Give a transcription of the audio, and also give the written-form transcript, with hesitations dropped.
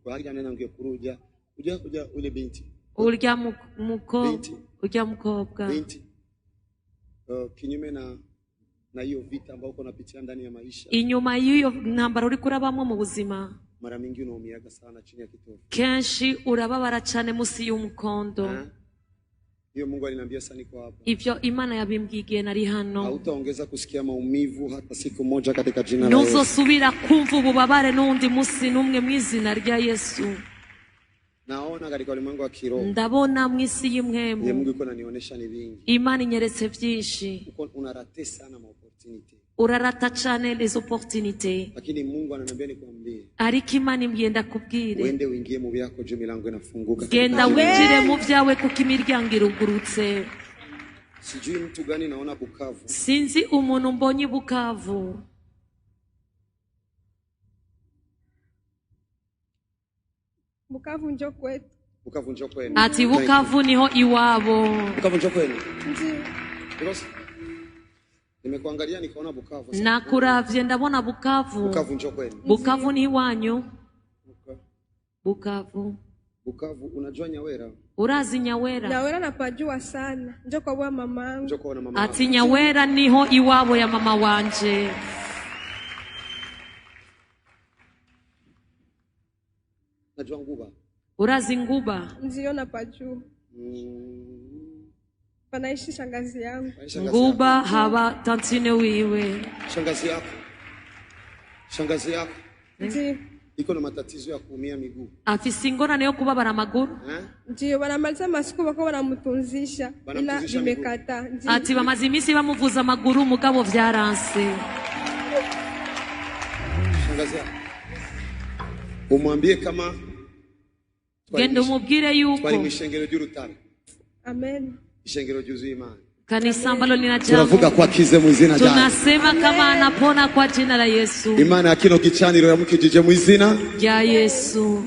Harya nanambwiye kuri ujya ujya ujya ule binti Urya muko Binti. Urya mukobwa. Binti, kinyume na hiyo vita ambayo uko unapitia ndani ya maisha, Inyuma y'iyo ntambara uriko urabamwo mu buzima, mara mingi unaumiaga sana chini ya kitovu. Kenshi urababara cane musi y'umukondo. Eh? Hiyo Mungu aliniambia sana niko hapa. Ivyo Imana yabimbwiye igihe nari hano. Hautaongeza kusikia maumivu hata siku moja katika jina la Yesu. Ntuzosubira kumva ububabare n'uwundi musi n'umwe mu izina rya Yesu. Naona katika ulimwengu wa kiroho Ndabona mu isi ye y'impwemu. Mungu yuko ananionyesha ni vingi. Imana inyeretse vyinshi. Uko unarate sana maopportunity. Urarata cane les opportunités. Lakini Mungu ananiambia nikwambie, Ariko Imana imbwiye ndakubwire, uende uingie mu vyako juu milango inafunguka katika genda jina la Yesu. winjire mu vyawe kuko imiryango irugurutse. Sijui mtu gani naona Bukavu. Sinzi umuntu mbonye i Bukavu. Bukavu njo kwetu. Bukavu njoo kwenu. Ati Thank you. Bukavu niho iwabo. Bukavu njoo kwenu. Ndio. Because nimekuangalia nikaona Bukavu. Nakuravye ndabona Bukavu. Bukavu njoo kwenu. Bukavu ni iwanyu. Bukavu. Bukavu unajua Nyawera? Urazi Nyawera? Nyawera napajua sana. Njo kwa bwa mamangu. Njoo kuona mama. Ati Nyawera niho iwabo ya mama wanje. Najua Nguba. Urazi Nguba? Ndio napajua. Panaishi shangazi yangu. Shangazi yako. Nguba haba tantine wiwe. Shangazi yako. Shangazi yako Ndio. iko na matatizo ya kuumia miguu. Afise ingorane yo kubabara amaguru. Eh? Ndio wanamaliza masiku wako wanamtunzisha ila Wanamtunzisha miguu. vimekataa. Ndio. Ati bamaze iminsi bamuvuza amaguru mugabo vyaranse. Shangazi yako. Umwambie kama Genda umubwire yuko twari mu ishengero ry'urutare. Amen. Ishengero ryuzuye Imana. Kanisa ambalo linajaa Tunavuga kwa kize mu izina rya Yesu. tunasema kama anapona kwa jina la Yesu. Imana ya kino gicaniro yamukijije mu izina. Rya Yesu.